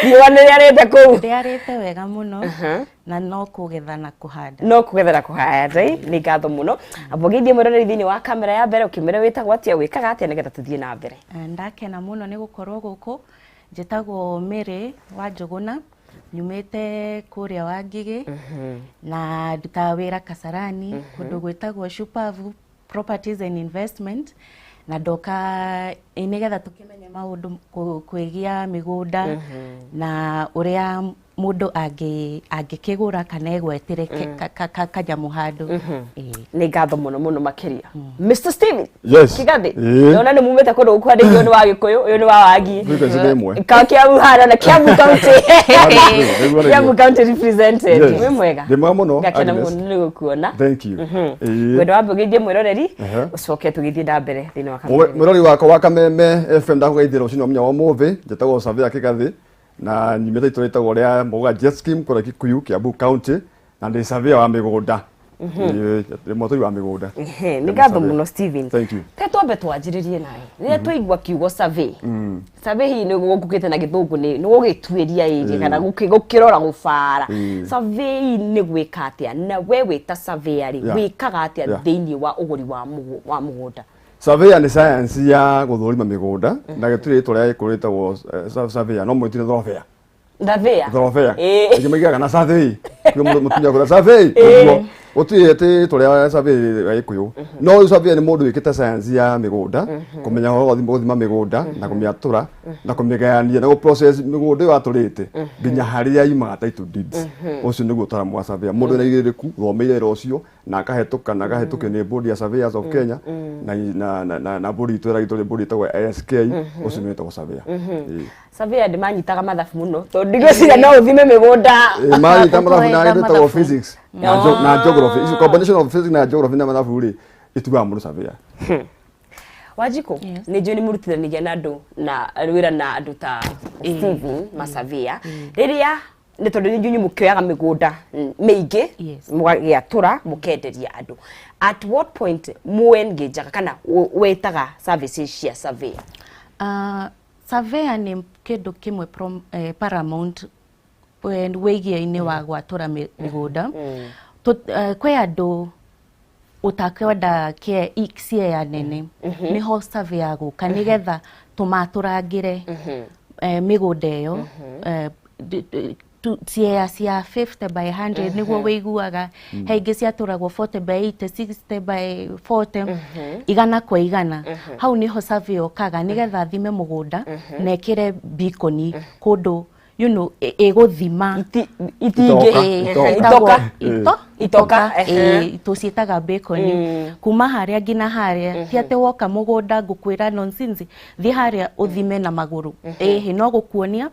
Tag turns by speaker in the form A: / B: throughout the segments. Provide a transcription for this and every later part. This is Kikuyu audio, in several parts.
A: Riũa nĩ rĩarĩte kũu.
B: Rĩarĩte wega mũno na no kũgetha na kũhanda.
A: No kũgetha na kũhanda. Nĩ ngatho mũno. Amba ũgeithie mwĩroreri thĩinĩ wa kamera ya mbere, ũkĩmwĩre wĩtagwo atĩa, wĩkaga atĩa, nĩgetha tũthiĩ na mbere.
B: Ndakena mũno nĩ gũkorwo gũkũ. Njĩtagwo Mary wa Njũgũna, nyumĩte kũrĩa Wangigĩ na ndutaga wĩra Kasarani, kũndũ gwĩtagwo Shupavu Properties and Investment, na ndoka nĩgetha tũkĩmenye maũndũ kwĩgia mĩgũnda na ũrĩa mũndũ angĩkĩgũra kana egwetĩre kanyamũ handũ. Ĩĩ.
A: Nĩ ngatho mũno mũno makĩria, Mr Steven.
C: Yes.
A: Kigathi.
C: Ĩĩ.
A: Ndona nĩ mumĩte kũndũ gũkwanĩrio nĩ wa Gĩkũyũ, ũyũ nĩ wa Wangigĩ.
C: Frequency nĩ ĩmwe.
A: Ka Kiambu hana na Kiambu County.
C: Nĩguo, nĩguo.
A: Kiambu County represented.
C: Yes.
A: Wĩ mwega?
C: Ndĩ mwega mũno,
A: Ngakena
C: Agnes.
A: mũno nĩ gũkuona.
C: Thank you. Ĩĩ.
A: Ngwenda wambe ũgeithie mwĩroreri, ũcoke tũgĩthiĩ na mbere thĩinĩ wa kameme.
C: Mwĩrori wakwa wa Kameme FM, ndakũgeithia rũcinĩ wa mũthenya wa ũmũthĩ. Njĩtagwo Surveyor Kĩgathĩ na nyumĩte itũra rĩtagwo rĩa Mũga Jet Scheme kũrĩa Kikuyu, Kiambu County, na ndĩ surveyor wa mĩgũnda. Ĩĩ, ndĩ mũtui wa mĩgũnda.
A: Ehe, nĩ ngatho mũno, Steven.
C: Thank you.
A: Te twambe twanjĩrĩrie nawe, rĩrĩa twaigua kiugo survey, survey hihi nĩ gũkĩte na Gĩthũngũ nĩ gũgĩtuĩria ĩria kana gũkĩrora, gũbara. Survey nĩ gwĩka atĩa, na we wĩ ta surveyor rĩ, wĩkaga atĩa thĩinĩ wa ũgũri wa mũgũnda?
C: Surveyor nĩ science ya gũthũrima mĩgũnda, na gĩtirĩ rĩtwa rĩa Gĩkũyũ rĩtagwo surveyor, no mwĩtire thorobea.
A: Ndathĩa.
C: Thorobea.
A: Ĩĩ.
C: Aingĩ maigaga na survey. Kwĩ mũndũ mũtumia akwĩra survey ũguo. Gũtirĩ atĩ rĩtwa rĩa survey rĩa Gĩkũyũ, no rĩu surveyor nĩ mũndũ wĩkĩte science ya mĩgũnda, kũmenya ũhoro wa gũthima mĩgũnda na kũmĩatũra na kũmĩgayania na gũprocess mĩgũnda ĩyo atũrĩte nginya harĩa yumaga title deeds. Ũcio nĩguo ũtaramu wa surveyor, mũndũ wĩna igĩrĩrĩku ũthomeire wĩra ũcio na akahetũka na akahetũkio nĩ board ya Surveyors of Kenya na board itũ ĩrĩa itũ board ĩtagwo ASK. Ũcio nĩ wĩtagwo surveyor. Ĩĩ.
A: Surveyor ndĩmanyitaga mathabu mũno tondũ ndigwĩciria no ũthime mĩgũnda.
C: Ĩĩ, manyita mathabu na
B: Ũtoenda
C: ĩtagwo
B: mathabu.
C: physics na geography. Icio combination of physics na geography na mathabu rĩ, ituaga mũndũ surveyor.
A: Wanjikũ, nĩ njũĩ nĩ mũrutithanagia na andũ na wĩra na andũ ta Steven masurveyor, rĩrĩa nĩ tondũ nĩ inyuĩ mũkĩoyaga mĩgũnda mĩingĩ, mũgagĩatũra, mũkenderia andũ, at what point mũengajaga kana wĩtaga services cia surveyor?
B: Surveyor nĩ kĩndũ kĩmwe paramount wĩgiĩ-inĩ wa gwatũra mĩgũnda. Kwĩ andũ ũtakwenda ciea nene, nĩho surveyor gũka nĩgetha tũmatũrangĩre mĩgũnda ĩyo ciea cia 50 by 100, nĩguo wĩiguaga he ingĩ ciatũragwo 40 by 80, 60 by 40, 100 kwa 100. Hau nĩho surveyor okaga nĩgetha athime mũgũnda na ĩkĩre beacon kũndũ ĩgũthima.
A: Itingĩ.
C: Itoka. Itoka.
A: Itoka.
B: Ito.
A: Itoka.
B: Ĩĩ, tũciĩtaga beacon kuma harĩa nginya harĩa. Ti atĩ woka mũgũnda ngũkwĩra nonsense, thiĩ harĩa ũthime na magũrũ. Ĩhĩ, no gũkuonia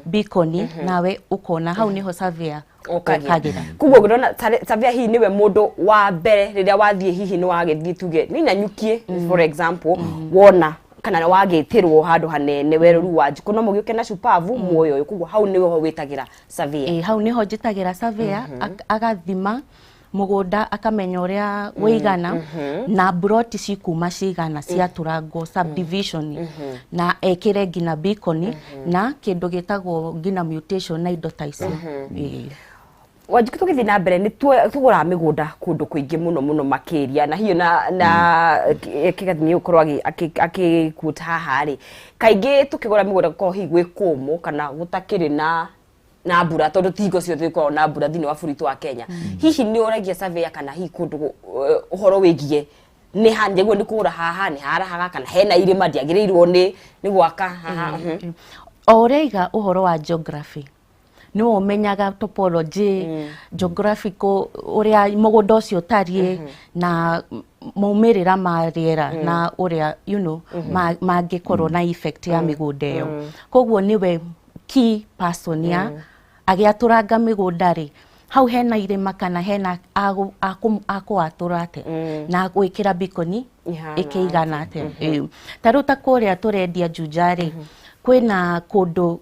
B: beacon nawe ũkona hau nĩho surveyor
A: ũkagĩra.
B: Ũkagĩra.
A: Koguo ngĩrona surveyor hihi nĩwe mũndũ wa mbere rĩrĩa wathiĩ, hihi nĩ wagĩthiĩ tuge nĩ Nanyukie, for example, wona kana nĩ wagĩtĩrwo handũ hanene werũru wa Njikũ, no mũgĩũke na Shupavu muoyo ũyũ, koguo hau nĩho wĩtagĩra surveyor?
B: Ĩĩ, hau nĩho njĩtagĩra surveyor, agathima mũgũnda, akamenya ũrĩa wĩigana na mburoti cikuma cigana ciatũrangwo subdivision, na ekĩre nginya beacon na kĩndũ gĩtagwo nginya mutation na indo ta icio. Ĩĩ.
A: Wanjikũ, tũgĩthiĩ na mbere, nĩ tũgũraga mĩgũnda kũndũ kũingĩ mũno mũno makĩria, na hiyo na Kĩgathi nĩ gũkorwo akĩquote haha rĩ, kaingĩ tũkĩgũra mĩgũnda gũkorwo hihi gwĩ kũmũ kana gũtakĩrĩ na mbura, tondũ ti hingo ciothe gũkoragwo na mbura thĩinĩ wa bũrũri witũ wa Kenya. Hihi nĩ ũragia surveyor kana hihi kũndũ ũhoro wĩgiĩ nĩ ha nĩguo nĩ kũgũra haha nĩ harahaga kana hena irĩma ndiagĩrĩirwo nĩ gwaka haha?
B: O ũrĩa iga ũhoro wa geography, nĩwe ũmenyaga topology, geographical, ũrĩa mũgũnda ũcio ũtariĩ na maumĩrĩra ma rĩera na ũrĩa mangĩkorwo na effect ya mĩgũnda ĩyo. Koguo nĩwe key person ya agĩatũranga mĩgũnda rĩ, hau hena irĩma kana hena akũatũra atĩa na gwĩkĩra beacon
A: ihana
B: ĩkĩigana atĩa. Ĩĩ. Ta rĩu ta kũrĩa tũrendia Juja rĩ, kwĩna kũndũ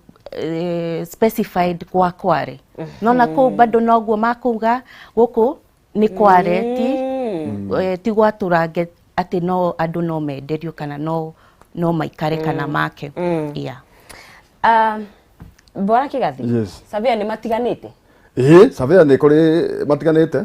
B: specified gwa kware, nona kũu bado noguo makuga gũkũ nĩ kware, ti gwatũrange atĩ no andũ no menderio kana no maikare kana make, yeah.
A: Bwana Kĩgathi.
C: Yes.
A: Surveyor nĩ matiganĩte.
C: Ĩĩ, surveyor nĩ kũrĩ matiganĩte,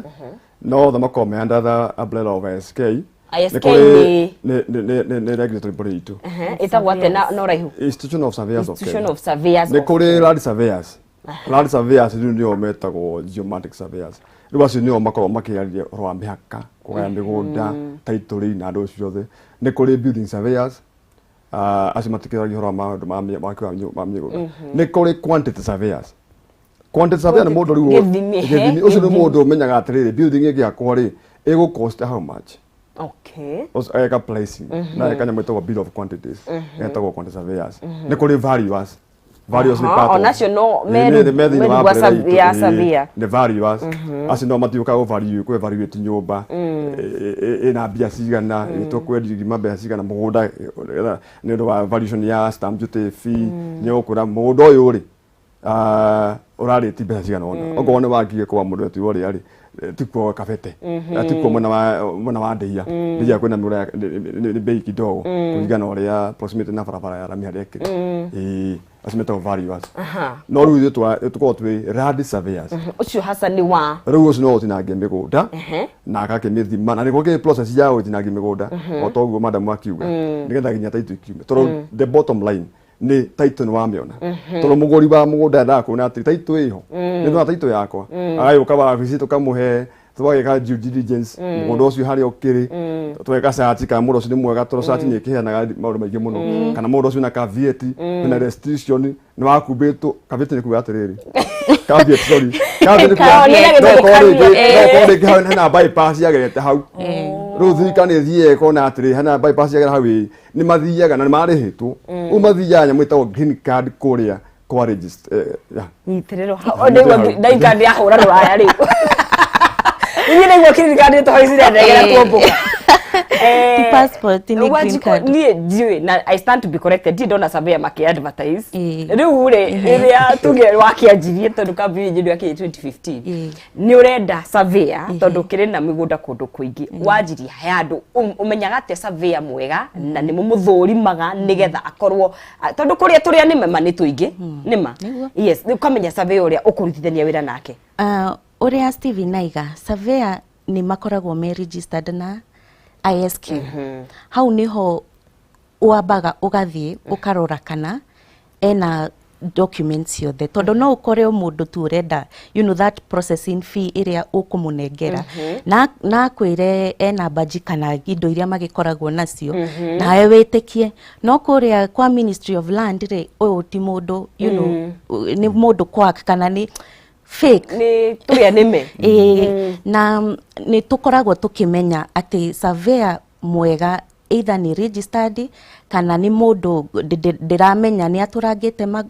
C: no othe makoragwo me under the umbrella of ISK.
A: ISK?
C: Nĩ kũrĩ nĩ regulatory body itũ.
A: Ĩtagwo atĩa na ũraihu?
C: Institution of Surveyors of
A: Institution
C: Kenya.
A: of Surveyors
C: Nĩ
A: of
C: kũrĩ land surveyors. Land surveyors rĩu nĩo metagwo geomatic surveyors. Rĩu acio nĩo makoragwo makĩaria ũhoro wa mĩhaka, kũgaya mĩgũnda, title na andũ acio othe. Nĩ kũrĩ building surveyors, acio matikĩragia ũhoro wa maũndũ ma waki wa mĩgũnda. Nĩ kũrĩ quantity surveyors. Quantity surveyor nĩ mũndũ rĩu
A: Gĩthimi, he,
C: gĩthimi ũcio nĩ
A: gĩthimi.
C: Mũndũ ũmenyaga atĩrĩrĩ, building ĩngĩakwo rĩ, ĩgũ cost how much. Ũcio ageka pricing na ageka nyamũ ĩtagwo bill of quantities, ĩtagwo quantity surveyors. Nĩ kũrĩ valuers. Valuers nĩ part of
A: Onacio no
C: Ĩĩ, nĩ me thĩinĩ
A: meru
C: wa
A: wa
C: umbrella itũ,
A: ya
C: ĩĩ,
A: surveyor.
C: Nĩ valuers acio no matiũkaga gũ value, kũ evaluate nyũmba ĩna mbia cigana, tũkwendia ngima mbeca cigana mũgũnda, nĩ ũndũ wa valuation ya stamp duty fee, nĩ ũkwĩra mũgũnda ũyũ rĩ, ũrarĩti mbeca cigana ũna, okorwo nĩ wakie kwa mũndũ etirwo ũrĩa rĩ, tikuo kabete, tikuo mwena wa Ndeia. Ndeia kwĩna mĩgũnda nĩ bei kidogo kũringana na ũrĩa proximity na barabara ya rami harĩa ĩkĩrĩ. Ĩĩ, acio metagwo valuers. No rĩu ithuĩ tũkoragwo twĩ land surveyors.
A: Ũcio hasa nĩ wa
C: Rĩu ũcio no ũtinangie mĩgũnda na agakĩmĩthima, na nĩguo kĩ process ya gũtinangia mĩgũnda o ta ũguo madam akiuga, nĩgetha nginya title ikiume, tondũ the bottom line nĩ title nĩ wamĩona, tondũ mũgũri wa mũgũnda endaga kuona atĩ title ĩho, nĩ ndona title yakwa, agagĩũka wabici, tũkamũhe, tũgagĩka due diligence mũgũnda ũcio harĩa ũkĩrĩ, tũgeka search kana mũndũ ũcio nĩ mwega, tondũ search nĩ ĩkĩheanaga maũndũ maingĩ mũno, kana mũndũ ũcio na caveat, na restriction, nĩ wakumbĩtwo. Caveat nĩ kuga atĩrĩrĩ, caveat, sorry, caveat nĩ kuga
A: Oh, nĩ
C: no korwo rĩngĩ
A: caveat.
C: no korwo rĩngĩ hau hena bypass yagerete hau. Rĩu thirikari nĩ ĩthiĩte ĩkona atĩrĩ, hena bypass yagera hau. Ĩ nĩ mathiaga na nĩ marĩhĩtwo, rĩu mathiaga nyamũ ĩtagwo green card kũrĩa kwa register, yeah.
A: Nyitĩrĩrwo ndaigua ndaigua ndĩrahũra rũraya rĩu. Inyuĩ ndaigua kĩririkano tũhaicire ndege na tuombũka.
B: Ti passport, nĩ green
A: Wanjikũ,
B: card.
A: Niĩ ndiũĩ na I stand to be corrected, ndirĩ ndona surveyor makĩ advertise. Rĩu rĩ, rĩrĩa tuge wakĩanjirie, tondũ kambuni yenyu yakĩrĩ 2015, nĩ ũrenda surveyor tondũ kĩrĩ na mĩgũnda kũndũ kũingĩ, wanjirie he andũ ũmenyaga atĩa surveyor mwega, na nĩ mũmũthũrimaga nĩgetha akorwo tondũ kũrĩa tũrĩa nĩme ma nĩ tũingĩ nĩma?
B: Nĩguo.
A: Yes, rĩu ũkamenya surveyor ũrĩa ũkũrutithania wĩra nake.
B: Ũrĩa Steven aiga, surveyor nĩ makoragwo me registered na ISK. Hau niho wambaga ũgathiĩ ũkarora kana ena documents ciothe, tondũ no ũkore o mũndũ tu ũrenda that processing fee ĩrĩa ũkũmũnengera na akwĩre ena baji kana indo iria magĩkoragwo nacio, nawe wĩtĩkie. No kũrĩa kwa Ministry of Land rĩ, ũyũ ti mũndũ, nĩ mũndũ quack kana nĩ fake.
A: Nĩ tũrĩa nĩme.
B: Ĩĩ, na nĩ tũkoragwo tũkĩmenya atĩ surveyor mwega either nĩ registered kana nĩ mũndũ ndĩramenya nĩ atũrangĩte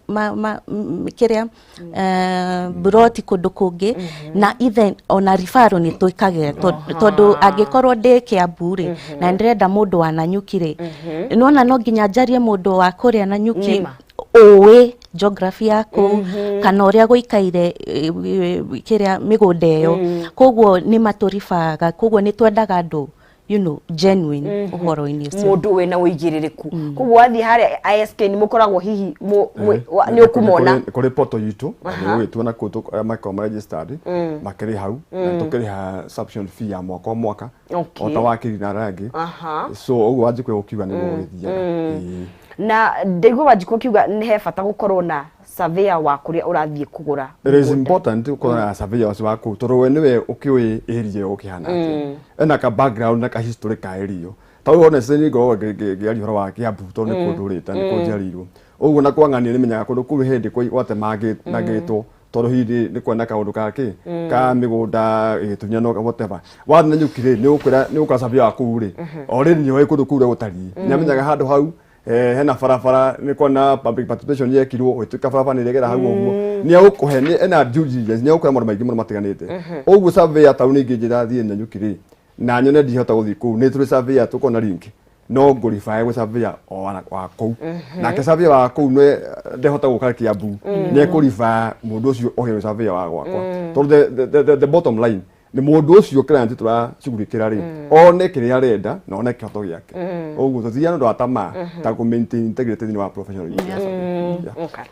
B: kĩrĩa buroti kũndũ kũngĩ, na either ona referral nĩ twĩkagĩra, tondũ angĩkorwo ndĩ Kĩambu rĩ, na ndĩrenda mũndũ wa Nanyuki rĩ, nĩwona no nginya njarie mũndũ wa kũrĩa Nanyuki
A: Nĩma.
B: Ũĩ geography ya kũu kana ũrĩa gũikaire, kĩrĩa mĩgũnda ĩyo. Koguo nĩ matũribaga, koguo nĩ twendaga andũ genuine ũhoro-inĩ ũcio.
A: Mũndũ wĩna ũigĩrĩrĩku. Koguo wathiĩ harĩa ISK nĩ mũkoragwo hihi nĩ ũkũmona?
C: Kũrĩ portal itũ na nĩ ũgĩtua na kũu arĩa makoragwo ma registered makĩrĩ hau, na tũkĩrĩha subscription fee ya mwaka o mwaka o ta wakiri na arĩa angĩ. So ũguo Wanjikũ ũkiuga nĩguo gũgĩthiaga. Ĩĩ.
A: Na ndaigua Wanjikũ ũkiuga nĩ he bata gũkorwo na surveyor wa kũrĩa ũrathiĩ kũgũra
C: It is
A: mũgũnda.
C: Important gũkorwo na surveyor ũcio wa kũu, tondũ we nĩwe ũkĩũĩ area ĩyo ũkĩhana atĩa, ena ka background na ka history ka area ĩyo. Ta rĩu honestly nĩ ngoragwo ngĩaria ũhoro wa Kĩambu tondũ nĩ kũndũ ndũrĩte, nĩ kũu njiarĩirwo ũguo, na kwang'ania nĩ menyaga kũndũ kũu hĩndĩ gwatemangĩtwo tondũ hihi nĩ kwena kaũndũ gakĩ ka mĩgũnda ĩgĩtunyanwo, whatever. Wathiĩ Nanyuki rĩ, nĩ ũkwĩra nĩ ũkora surveyor wa kũu rĩ already nĩ oĩ kũndũ kũu ũrĩa gũtariĩ, nĩ amenyaga handũ hau hena barabara, nĩ kona public participation yekirwo gũgĩtuĩka barabara nĩ ĩregera hau ũguo, nĩ egũkũhe nĩ ena due diligence, nĩ egũkũhe maũndũ maingĩ mũno matiganĩte ũguo. Surveyor ta rĩu ningĩ njĩra thiĩ Nanyuki rĩ, na nyone ndihota gũthiĩ kũu, nĩ tũrĩ surveyor tũkona link, no ngũribae gwĩ surveyor o wa kũu, nake surveyor wa kũu nĩ ndehota gũka Kĩambu, nĩ ekũriba mũndũ ũcio ohe gwĩ surveyor wa gwakwa, tondũ the bottom line Nĩ mũndũ ũcio client tũracugurikĩra rĩ, one kĩrĩa arenda na one kĩhoto gĩake. Ũguo tũthiaga nĩ ũndũ wa tamaa ta kũ maintain integrity thĩinĩ wa professional itũ ya survey. Yeah.
A: Okay.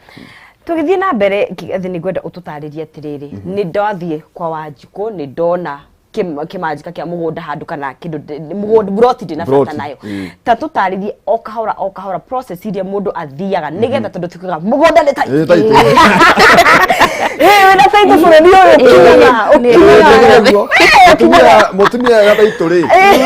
A: Tũgĩthiĩ na mbere, Kĩgathi, nĩ ngwenda ũtũtarĩrie atĩrĩrĩ, nĩ ndathiĩ kwa Wanjikũ, nĩ ndona kĩmanjĩka kĩa mũgũnda handũ kana kĩndũ mũgũnda buroti ndĩna bata
C: Ploti,
A: nayo. Ta tũtarĩrie o kahora o kahora process iria mũndũ athiaga nĩgetha, tondũ tugaga mũgũnda nĩ
C: Ĩ, title.
A: Wĩna title bũrũri ũyũ ũkinyaga.
C: Nĩguo. Mũtumia ena title rĩ,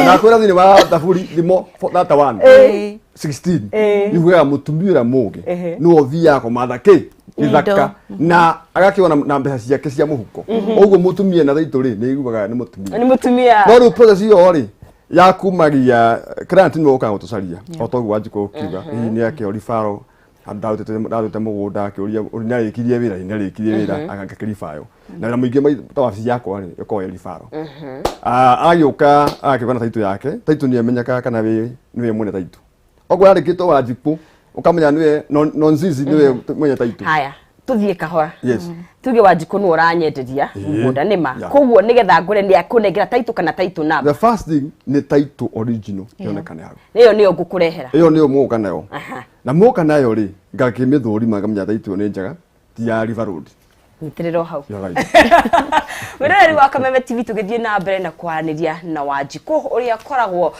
C: na kwĩra thĩinĩ wa Thaburi thimo 31 16 yugaga mũtumia ũrĩa mũũgĩ nĩwe ũthiaga kũmatha kĩ gĩthaka na agakĩona na mbeca ciake cia mũhuko. Ũguo mũtumia na title rĩ, nĩ aiguaga nĩ mũtumia.
A: Nĩ mũtumia.
C: No rĩu process ĩyo rĩ, ya kumagia client nĩwe ũkaga gũtũcaria, o toguo Wanjikũ ũkiuga, hihi nĩ akĩo referral handũ ndarutĩte mũgũnda, akĩũria nĩarĩkirie wĩra, nĩarĩkirie wĩra agakĩribayo na wĩra mũingĩ ta wabici yakwa rĩ, ĩkoragwo ĩ referral. Agĩũka agakĩũka na title yake. Title nĩ ĩmenyekaga kana wĩ nĩwe mwene title. Okorwo yandĩkĩtwo Wanjikũ, ũkamenya nĩwe Nonzizi nĩwe mwene title.
A: Haya, tuthiĩ kahora.
C: Yes.
A: Tuge Wanjikũ nĩwe ũranyenderia mũgũnda nĩma. Koguo nĩgetha ngũre, nĩ akũnengera title kana title number?
C: The first thing nĩ title original yonekane hau.
A: Ĩyo nĩyo ngũkũrehera.
C: Ĩyo nĩyo mũgũka nayo. Na mũka nayo rĩ, ngakĩmĩthũrima, ngamenya title nĩ njega, ti ya River Road.
A: Nyitĩrĩra o hau.
C: You're right.
A: Mwĩroreri wa Kameme TV, tũgĩthiĩ na mbere na kwaranĩria na Wanjikũ ũrĩa akoragwo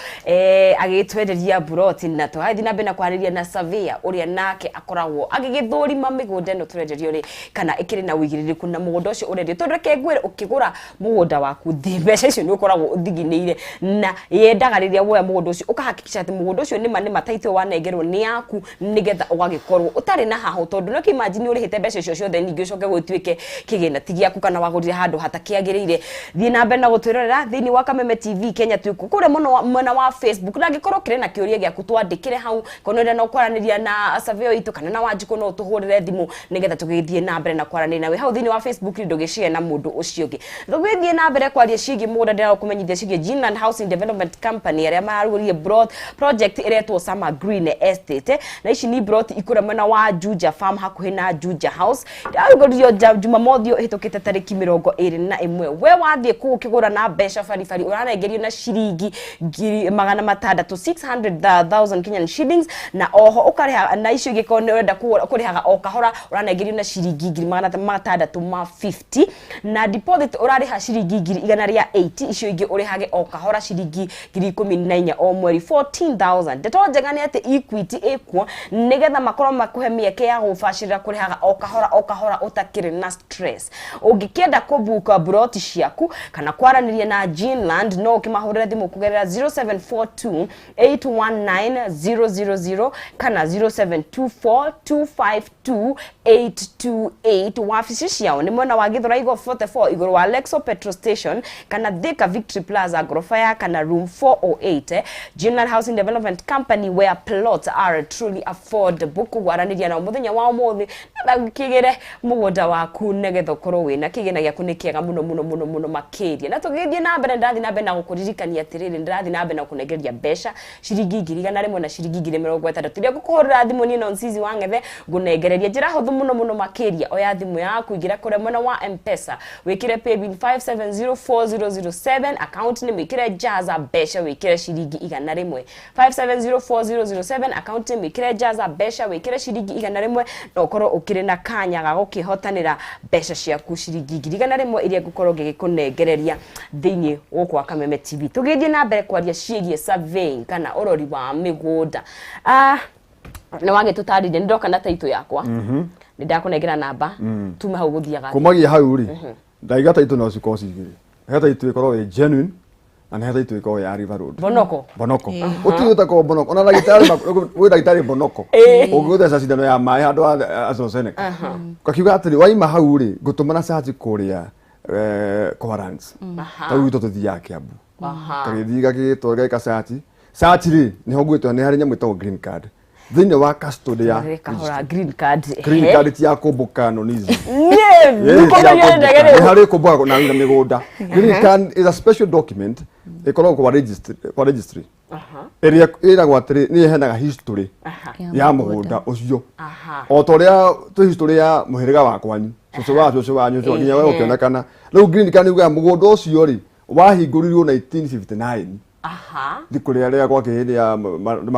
A: agĩtwenderia buroti, na tũrathiĩ na mbere na kwaranĩria na surveyor ũrĩa nake akoragwo agĩgĩthũrima mĩgũnda ĩno tũrenderio rĩ, kana ĩkĩrĩ na ũigĩrĩrĩku na mũgũnda ũcio ũrendio, tondũ reke ngwĩre, ũkĩgũra mũgũnda waku thĩ mbeca icio nĩ ũkoragwo ũthiginĩire, na yendaga rĩrĩa woya mũgũnda ũcio ũkahakikisha atĩ mũgũnda ũcio nĩma nĩma title wanengerwo nĩ yaku, nĩgetha ũgagĩkorwo ũtarĩ na hahũ, tondũ no imagine ũrĩhĩte mbeca icio ciothe, ningĩ ũcoke gũtuĩke kĩgĩna ti gĩaku kana wagũrire handũ hatakĩagĩrĩire. Thiĩ na mbere na gũtwĩrorera thĩinĩ wa Kameme TV Kenya, twĩ kũrĩa mũno mwena wa Facebook, na angĩkorwo ũkĩrĩ na kĩũria gĩaku, twandĩkĩre hau. Korwo nĩ ũrenda kwaranĩria na surveyor itũ kana na Wanjikũ, no ũtũhũrĩre thimũ nĩgetha tũgĩthiĩ na mbere na kwaranĩria nawe hau thĩinĩ wa Facebook, ndũgĩshare na mũndũ ũcio ũngĩ. Tũgĩthiĩ na mbere kwaria ciĩgiĩ mũgũnda, ndĩragũkũmenyithia ciĩgiĩ Ginland Housing Development Company arĩa mararugũririe project ĩretwo Summer Green Estate, na ici nĩ plot ikũrĩa mwena wa Juja Farm, hakuhĩ na Juja House. Ĩrarugũririo Jumamothi ĩhĩtũkĩte tarĩki 21. We wathiĩ kũu ũkĩgũra na mbeca baribari, ũrarengerio na ciringi 600,000, 600,000 Kenyan shillings, na oho ũkarĩha na icio ingĩkorwo nĩ ũrenda kũrĩhaga o kahora, ũranengerio na ciringi 650,000, na deposit ũrarĩha ciringi 180,000, icio ingĩ ũrĩhage o kahora ciringi 14,000 o mweri, 14,000. Ndeto njega nĩ atĩ Equity ĩkuo nĩgetha makorwo makũhe mĩeke ya gũbacĩrĩra kũrĩhaga o kahora o kahora ũtakĩrĩ na stress. Ũngĩkĩenda kũbuka buroti ciaku kana kwaranĩria na Ginland, no ũkĩmahũrĩre thimũ kũgerera 0742 819 000 kana 0724 252 828. Wabici ciao nĩ mwena wa Githurai 44, igũrũ wa Lexo Petrol Station, kana Thika Victory Plaza, ngoroba ya kana, room 408. Ginland Housing Development Company, where plots are truly affordable. Kũgwaranĩria nao mũthenya wa ũmũthĩ na kĩgĩre mũgũnda waku nĩgetha ũkorwo wĩna kĩgĩna gĩaku nĩ kĩega mũno mũno mũno mũno makĩria. Na tũgĩthiĩ na mbere, ndĩrathiĩ na mbere na gũkũririkania atĩrĩrĩ, ndĩrathiĩ na mbere na gũkũnengereria mbeca ciringi 100,000 na ciringi 60,000 iria ngũkũhũrĩra thimũ niĩ Nonsizi wa Ng'ethe ngũnengereria. Njĩra hũthũ mũno mũno makĩria, oya thimũ yaku, ingĩra kũrĩa mwena wa M-Pesa, wĩkĩre paybill 5704007, account name wĩkĩre Jaza mbeca, wĩkĩre ciringi 100. 5704007, account name wĩkĩre Jaza mbeca, wĩkĩre ciringi 100, na ũkorwo ũkĩrĩ na kanya ga gũkĩhotanĩra mbeca ciaku ciringi 100,000 iria ngũkorwo ngĩgĩkũnengereria thĩinĩ gũkũ wa Kameme TV. Tũgĩthiĩ na mbere kwaria ciĩgiĩ surveying kana ũrori wa mĩgũnda, nĩ wagĩtũtarĩria, nĩ ndoka na title yakwa, nĩ ndakũnengera namba, tume hau gũthiaga atĩa?
C: Kumagia hau rĩ, ndaiga title no cikorwo ci igĩrĩ. He title ĩkorwo ĩ genuine na nĩ he title ĩkorwo ya River Road.
A: Bonoko.
C: Bonoko ũtirĩ ũtakorwo bonoko, ona ndagĩtarĩ gwĩ ndagĩtarĩ bonoko ũngĩgũtheca cindano ya maĩ handũ ha AstraZeneca, ngakiuga atĩrĩ, waima hau rĩ, ngũtũmana search kũrĩa Coherence. Ta rĩu gwitũ tũthiaga Kiambu, kagĩthiĩ gagĩtwo geka search. Search rĩ, nĩho ngwĩtwo nĩ harĩ nyamũ ĩtagwo green card thĩinĩ wa custody ya
A: Kahora, green card.
C: Green card ti ya kũmbũka, nonizi.
A: Niĩ nĩkũmenyera ndege
C: Nĩ
A: rĩu.
C: harĩ kũmbũka na mĩgũnda. Green card is a special document ĩkoragwo kwa registry ĩrĩa ĩragwo atĩrĩ nĩ ĩheanaga history ya mũgũnda ũcio, o ta ũrĩa twĩ history ya mũhĩrĩga wa kwanyu. Cũcũ wa cũcũ wanyu ũcio nginya we ũkĩonekana. Rĩu green card nĩ kuga mũgũnda ũcio rĩ wahingũrirwo 1959. Thikũ rĩrĩa rĩrĩa gwakĩ hĩndĩ ya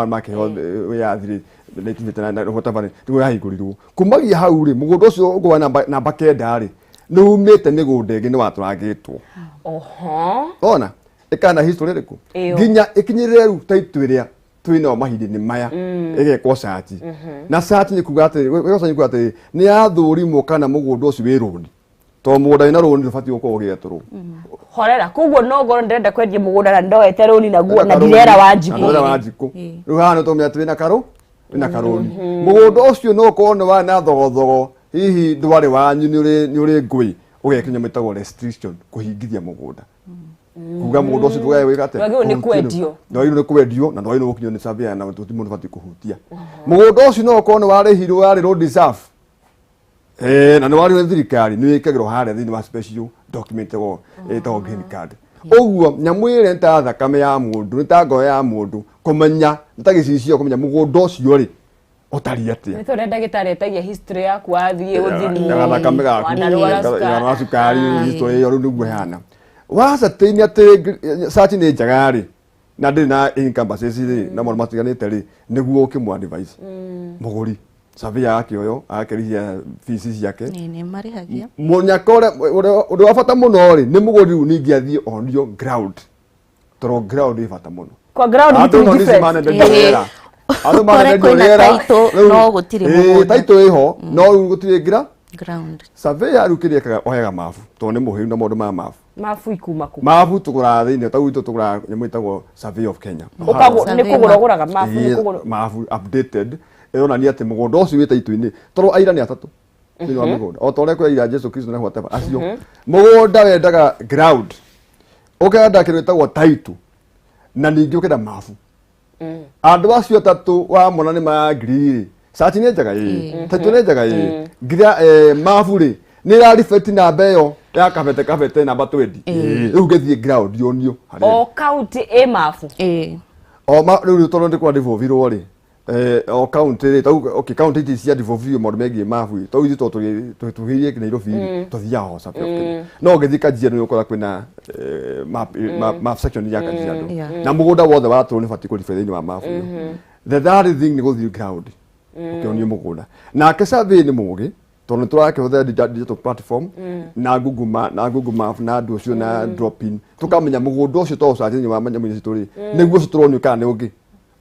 C: makĩheo wĩyathi rĩ, 1959 na whatever rĩ, nĩguo yahingũrirwo. Kumagia hau rĩ, mũgũnda ũcio ũngũwa namba 9 rĩ, nĩ umĩte mĩgũnda ĩngĩ, nĩ watũrangĩtwo. Ona ĩkana history ĩrĩkũ?
A: Ĩyo.
C: Nginya ĩkinyĩrĩre rĩu title ĩrĩa twĩ nayo mahinda-inĩ maya, ĩgekwo search. Na search nĩ kuga atĩ, gwĩkwo search nĩ kuga atĩ nĩ yathũrimwo kana mũgũnda ũcio wĩ rũni, tondũ mũgũnda wĩna rũni ndũbatiĩ gũkorwo ũgĩetũrwo.
A: Horera, koguo no ngorwo ndĩrenda kwendia mũgũnda na ndoete rũni naguo na ndirera Wanjikũ.
C: Na ndĩrera Wanjikũ. Rĩu haha nĩ tũmenya atĩ wĩna karũni. Mũgũnda ũcio no ũkorwo nĩ warĩ na thogothogo, hihi ndwarĩ wanyu, nĩ ũrĩ ngũĩ, ũgekĩra nyamũ ĩtagwo restriction, kũhingithia mũgũnda, kuga mũgũnda ũcio ndũgae gwĩka atĩa?
A: Ndwagĩrĩirwo nĩ
C: Kũhutio.
A: kwendio.
C: Ndwagĩrĩirwo nĩ kwendio na ndwagĩrĩirwo gũkinyio nĩ surveyor na gũtirĩ mũndũ ũbatiĩ kũhutia mũgũnda ũcio. No ũkorwo nĩ warĩhirwo, warĩ road reserve, na nĩ warĩhirwo nĩ thirikari, nĩ wĩkagĩrwo harĩa thĩinĩ wa special document ĩtagwo green card. Ũguo nyamũ ĩrĩa nĩ ta thakame ya mũndũ, nĩ ta ngoro ya mũndũ, kũmenya nĩ ta gĩcicio, kũmenya mũgũnda ũcio rĩ ũtariĩ atĩa.
A: Nĩ tondũ ndagĩtarĩ etagia history yaku, wathiĩ ũthimwo.
C: Ya thakame gaku.
A: Wanarwara cukari.
C: Wanarwara cukari, history ĩyo rĩu nĩguo ĩhana. Wacertain atĩ search nĩ njega rĩ, na ndĩrĩ na encumbrances rĩ, na maũndũ matiganĩte rĩ, nĩguo ũkĩmũ advise mũgũri. Surveyor akĩoyo agakĩrĩhia fees ciake.
B: Nĩ marĩhagia.
C: Mũnyaka ũrĩa ũndũ wa bata mũno rĩ, nĩ mũgũri rĩu ningĩ athiĩ onio ground, tondũ ground ĩ bata mũno.
A: Kwa ground
C: Andũ
A: gũtirĩ
C: no nĩ
A: difference.
C: manenderio rĩera. Andũ
B: Kũrĩa
C: manenderio
B: kwĩna
C: rĩera.
B: title, no gũtirĩ mũgũnda.
C: Title ĩho no rĩu gũtirĩ ngira
B: Ground.
C: Surveyor rĩu kĩrĩa ekaga, oyaga mabu, tondũ nĩ mũhĩru na maũndũ ma mabu.
A: Mabu ikuma kũ?
C: Mabu tũgũraga thĩinĩ, ta gwitũ tũgũraga nyamũ ĩtagwo Survey of Kenya.
A: Ũkagũ- nĩ
B: Survey.
A: kũgũra ũgũraga mabu? Nĩ kũgũra.
C: Mabu updated ĩronania atĩ mũgũnda ũcio wĩ taitũ-inĩ, tondũ aira nĩ atatũ thĩinĩ wa mĩgũnda, o ta ũrĩa kwĩ aira Jesu Kristo na whatever acio. Mũgũnda wendaga ground, ũkenda kĩndũ gĩtagwo title, na ningĩ ũkenda mabu. Andũ acio atatũ wamona nĩ marangiri rĩ, search nĩ njega, ĩĩ, title nĩ njega, ĩĩ, nginya mabu rĩ, nĩ ĩra reflect namba ĩyo ya kabete kabete namba 20, ĩĩ. Rĩu ngĩthiĩ ground yonio harĩa.
A: O county ĩ mabu?
B: Ĩĩ.
C: O ma rĩu tondũ ndĩ kwa devolvirwo rĩ, o county rĩ, tau okay, county ici cia devolve maũndũ megiĩ mabu rĩ, tau ithuĩ tondũ tũhĩire Nairobi rĩ, tũthiaga o Survey of Kenya. No ũngĩthiĩ Kajiado nĩ ũkora kwĩna map section ya Kajiado. Na mũgũnda wothe watũrwo nĩ ũbatiĩ kũribwo thĩinĩ wa mabu ĩyo. The third thing nĩ gũthiĩ ground ũkĩonio mũgũnda. Nake survey nĩ mũgĩ, tondũ nĩ tũrakĩhũthĩra digital platform na Google Map na andũ ũcio na drop in, tũkamenya mũgũnda ũcio to ũcarie thĩinĩ wa nyamũ icio citũ rĩ, nĩguo ũcio tũronio kana nĩ ũngĩ.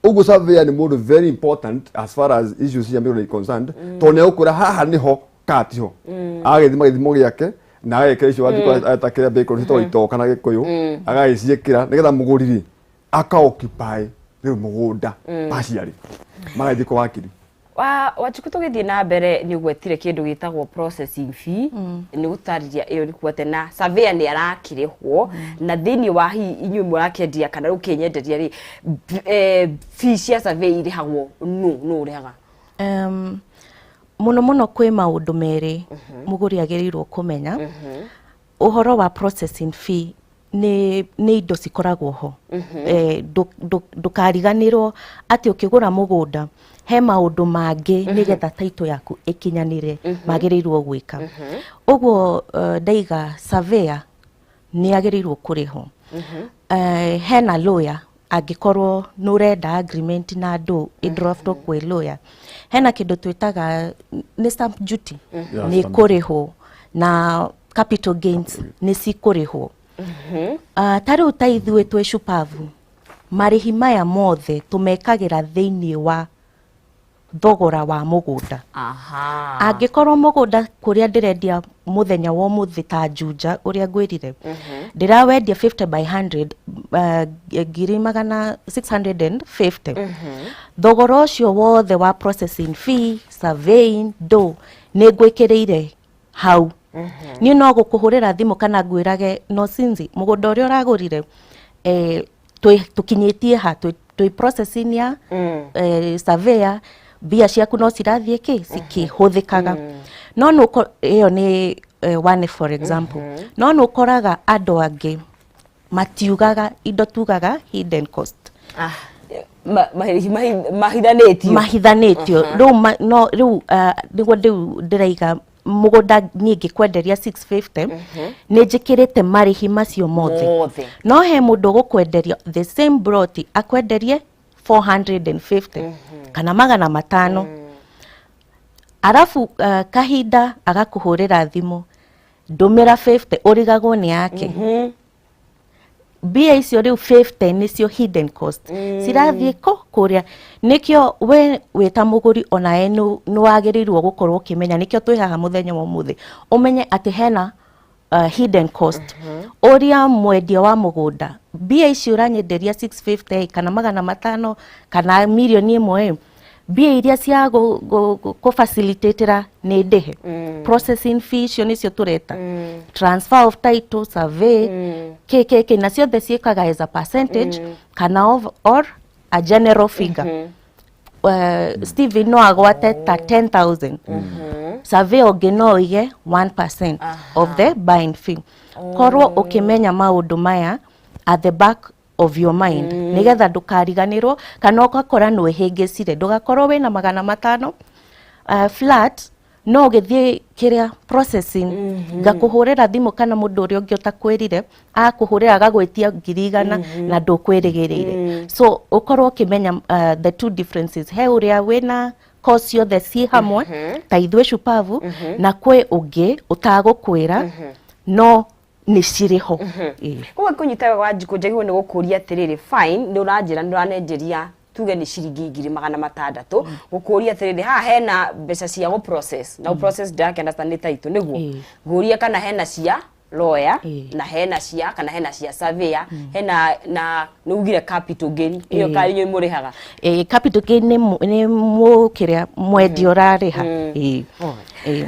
C: Ũguo surveyor nĩ mũndũ very important as far as issues cia mĩgũnda is concerned, tondũ nĩ egũkwĩra haha nĩho kana tiho. Agagĩthima gĩthimo gĩake na agekĩra icio Wanjikũ etakĩra bacon citagwo itoka na Gĩkũyũ, agagĩciĩkĩra nĩgetha mũgũri rĩ aka occupy rĩu mũgũnda partially, magathiĩ kwa wakiri.
A: Wa Wanjikũ, tũgĩthiĩ na mbere, nĩ ũgwetire kĩndũ gĩtagwo processing fee. Nĩ gũtarĩria ĩyo nĩ kuga atĩ na surveyor nĩ arakĩrĩhwo, na thĩinĩ wa hihi inyuĩ mũrakĩendia kana rĩu kĩnyenderia rĩ, fee cia survey irĩhagwo nũ ũrĩhaga?
B: Mũno mũno kwĩ maũndũ merĩ mũgũri agĩrĩirwo kũmenya. Ũhoro wa processing fee nĩ indo cikoragwo ho. Ndũkariganĩrwo atĩ ũkĩgũra mũgũnda he maũndũ mangĩ nĩgetha title yaku ĩkinyanĩre magĩrĩirwo gwĩka. Ũguo ndaiga surveyor nĩ agĩrĩirwo kũrĩhwo. Hena lawyer, angĩkorwo nĩ ũrenda agreement na andũ ĩdraftwo kwĩ lawyer. Hena kĩndũ twĩtaga nĩ stamp duty. Nĩ
C: stamp.
B: Kũrĩhwo na capital gains nĩ cikũrĩhwo. Ta rĩu ta ithuĩ twĩ Shupavu, marĩhi maya mothe tũmekagĩra thĩinĩ wa thogora wa mũgũnda. Angĩkorwo mũgũnda kũrĩa ndĩrendia mũthenya wa ũmũthĩ, ta Juja ũrĩa ngwĩrire, ndĩrawendia 50 by 100, ngiri magana 650, thogora ũcio wothe wa processing fee, surveying, ndo nĩ ngwĩkĩrĩire hau. Niĩ no gũkũhũrĩra thimũ kana ngwĩrage no sinzi mũgũnda ũrĩa ũragũrire, tũkinyĩtie ha, twĩ processing ya surveyor, mbia ciaku no cirathiĩ kĩ cikĩhũthĩkaga. No nĩ ĩyo nĩ one for example. No nĩ ũkoraga andũ angĩ matiugaga indo, tugaga hidden cost.
A: Ah, mahithanĩtio.
B: Mahithanĩtio. Rĩu no rĩu nĩguo rĩu ndĩraiga. Mũgũnda niĩ ngĩkwenderia 650, nĩ njĩkĩrĩte marĩhi macio mothe.
A: Mothe.
B: No he mũndũ ũgũkwenderia the same plot, akwenderie 450 kana 500, arabu kahinda agakũhũrĩra thimũ, ndũmĩra 50, ũrigagwo nĩ yake mbia icio. Rĩu 50 nĩcio hidden cost cirathiĩ ko kũrĩa. Nĩkĩo we wĩ ta mũgũri onawe nĩ wagĩrĩirwo gũkorwo ũkĩmenya. Nĩkĩo twĩ haha mũthenya wa ũmũthĩ, ũmenye atĩ hena hidden cost. Ũria mwendia wa mũgũnda, mbia ici ũranyenderia 650 kana 500 kana 1 million, mbia iria cia gũ facilitatĩra nĩ ndĩhe processing fee, icio nĩcio tũreta transfer of title, survey, kĩ kĩ kĩ, na ciothe ciĩkaga as a percentage kana or a general figure. Stephen no agwate ta 10,000, survey ũngĩ no oige 1% of the buying fee. Korwo ũkĩmenya maũndũ maya at the back of your mind, nĩgetha ndũkariganĩrwo kana ũgakora nĩ wĩhĩngĩcire, ndũgakorwo wĩna 500 flat, no ũgĩthiĩ kĩrĩa processing, ngakũhũrĩra thimũ kana mũndũ ũrĩa ũngĩ ũtakwĩrire akũhũrĩra agagwĩtia 100,000 na ndũkwĩrĩgĩrĩire. So ũkorwo ũkĩmenya the two differences: he ũrĩa wĩna cost ciothe ciĩ hamwe ta ithuĩ Shupavu, na kwĩ ũngĩ ũtagũkwĩra no nĩ cirĩ ho. Ĩĩ.
A: Koguo kũnyita wega, Wanjikũ, njagĩrĩirwo nĩ gũkũria atĩrĩrĩ, fine, nĩ ũranjĩra nĩ ũranenjeria, tuge nĩ ciringi 600,000, gũkũria atĩrĩrĩ, haha hena mbeca cia gũ process na gũ process ndĩrakĩ understand nĩ title nĩguo.
B: Ĩĩ.
A: Ngũria kana hena cia lawyer,
B: Ĩĩ.
A: na hena cia, kana hena cia surveyor, hena na nĩ ugire capital gain ĩyo.
B: Ĩĩ.
A: Ka inyuĩ mũrĩhaga?
B: Ĩĩ, capital gain nĩ mũkĩrĩa mwendia ũrarĩha. Ĩĩ. Ĩĩ.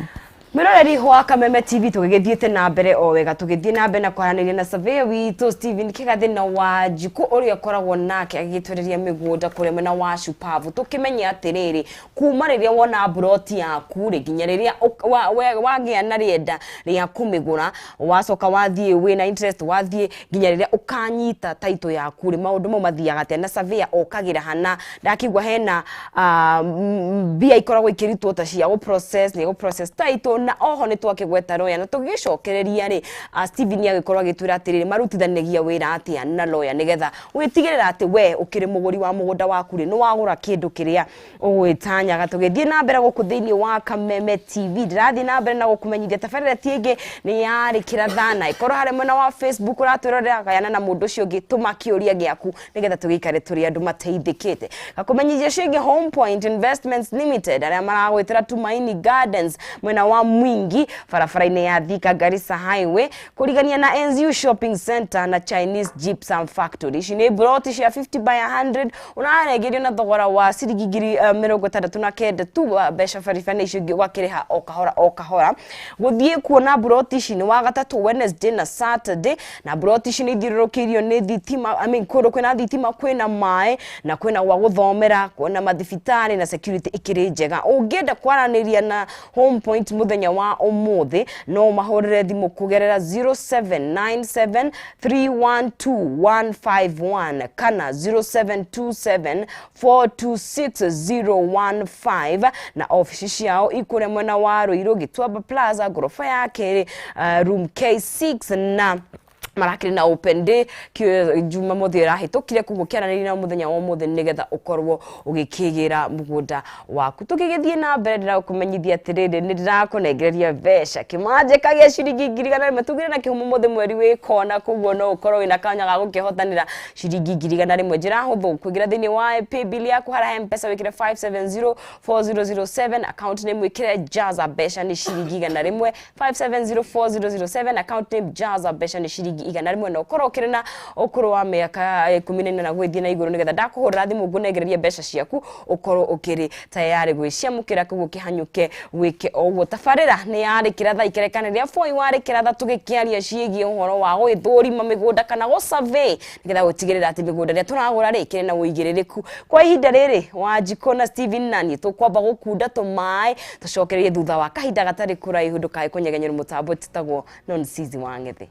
A: Mwĩroreri wa Kameme TV, tũgĩgĩthiĩte na mbere o wega, tũgĩthiĩ na mbere na kwaranĩria na surveyor witũ Stephen Kĩgathĩ na Wanjikũ ũrĩa ũkoragwo nake agĩgĩtwereria mĩgũnda kũrĩa mwena wa Shupavu. Tũkĩmenye atĩrĩrĩ, kuma rĩrĩa wona mburoti yaku rĩ, nginya rĩrĩa wagĩa na rĩenda rĩa kũmĩgũra, wacoka wathiĩ wĩna interest, wathiĩ nginya rĩrĩa ũkanyita title yaku rĩ, maũndũ mau mathiaga atĩa? Na surveyor okagĩra hana? Ndakĩigua hena mbia ikoragwo ikĩrutwo ta cia gũ process, nĩ gũ process title, na oho nĩ twakĩgweta lawyer. Na tũgĩcokereria rĩ, Stephen agĩkorwo agĩtwĩra atĩrĩrĩ, marutithanagia wĩra atĩa na lawyer nĩgetha gwĩtigĩrĩra atĩ we ũkĩrĩ mũgũri wa mũgũnda waku rĩ, nĩ wagũra kĩndũ kĩrĩa ũgwĩtanyaga. Tũgĩthiĩ na mbere gũkũ thĩinĩ wa Kameme TV, ndĩrathiĩ na mbere na gũkũmenyithia tabarĩra ti ĩngĩ nĩ yarĩ kĩrathana. Ĩkorwo harĩa mwena wa Facebook ũratwĩrorera, gayana na mũndũ ũcio ũngĩ, tũma kĩũria gĩaku nĩgetha tũgĩikare tũrĩ andũ mateithĩkĩte. Gakũmenyithia ciĩgiĩ Home Point Investments Limited, arĩa maragwĩtĩra Tumaini Gardens mwena wa Mwingi, barabara-inĩ ya Thika Garissa Highway, kũrigania na NZU Shopping Center na Chinese Gypsum Factory. Ici nĩ broti cia 50 by 100, ũrarengerio na thogora wa ciringi 69,000 tu, wa mbeca baribari, icio ingĩ ũgakĩrĩha o kahora o kahora. Gũthiĩ kuona broti ici nĩ Wagatatu, Wednesday na Saturday. Na broti ici nĩ ithiũrũrũkĩirio nĩ thitima, I mean, kũndũ kwĩna thitima, kwĩna maĩ na kwĩna gwa gũthomera, kwĩna mathibitarĩ na security ĩkĩrĩ njega. Ũngĩenda kwaranĩria na Home Point mũthenya wa ũmũthĩ, no mahũrĩre thimũ kũgerera 0797 312 151 kana 0727 426 015, na ofici ciao ikũrĩa mwena wa Ruiru, Gĩtuamba Plaza, ngoroba ya kerĩ, room K6, na marakĩrĩ na open day Jumamothi ĩrahĩtũkire. Koguo kĩaranĩria na mũthenya wa ũmũthĩ nĩgetha ũkorwo ũgĩkĩgĩra mũgũnda waku. Tũgĩgĩthiĩ na mbere, ndĩrakũmenyithia atĩrĩrĩ, nĩ ndĩrakũnengereria mbeca kĩmanjĩka gĩa ciringi 100,100. Tugire na kĩhumo mũthĩ mweri wĩ kona, koguo no ũkorwo wĩna kanya ga gũkĩhotanĩra ciringi 100,100. Njĩra hũthũ, kũingĩra thĩinĩ wa paybill yaku harĩa M-Pesa, wĩkĩre 5704007, account name wĩkĩre Jaza, mbeca nĩ ciringi 100. 5704007, account name Jaza, mbeca nĩ ciringi 100, na ũkorwo ũkĩrĩ na ũkũrũ wa mĩaka 14 na gwĩthiĩ na igũrũ, nĩgetha ndakũhũrĩra thimũ ngũnengererie mbeca ciaku ũkorwo ũkĩrĩ tayarĩ gwĩciamũkĩra. Koguo kĩhanyũke wĩke o ũguo. Tabarĩra nĩ yarĩ kĩratha ikerekana rĩa boi warĩ kĩratha, tũgĩkĩaria ciĩgiĩ ũhoro wa gwĩthũrima mĩgũnda kana gũ survey nĩgetha gũtigĩrĩra atĩ mĩgũnda ĩrĩa tũragũra rĩ ĩkĩrĩ na ũigĩrĩrĩku. Kwa ihinda rĩrĩ, Wanjikũ na Steven nani tũkwamba gũkunda tũmaĩ, tũcokererie thutha wa kahinda gatarĩ kũraihu. Ndũkae kũnyegenyerwo mũtambo tĩtagwo Nonsizi wa Ng'ethe.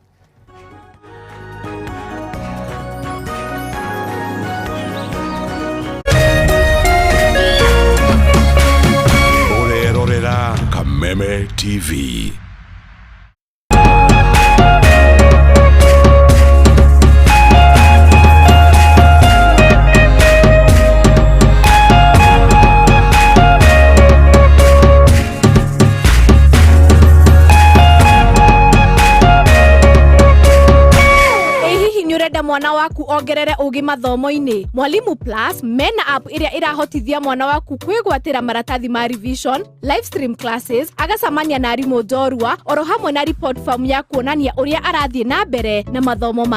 D: Ũrerorera Kameme. Kameme TV.
E: Ĩ hihi nĩ ũrenda mwana waku ongerere ũgĩ mathomo-inĩ? Mwalimu Plus mena app ĩrĩa ĩrahotithia mwana waku kwĩgwatĩra maratathi ma revision, live stream classes, agacamania na arimũ njorua, oro hamwe na report form ya kuonania ũrĩa arathiĩ na mbere na mathomo make.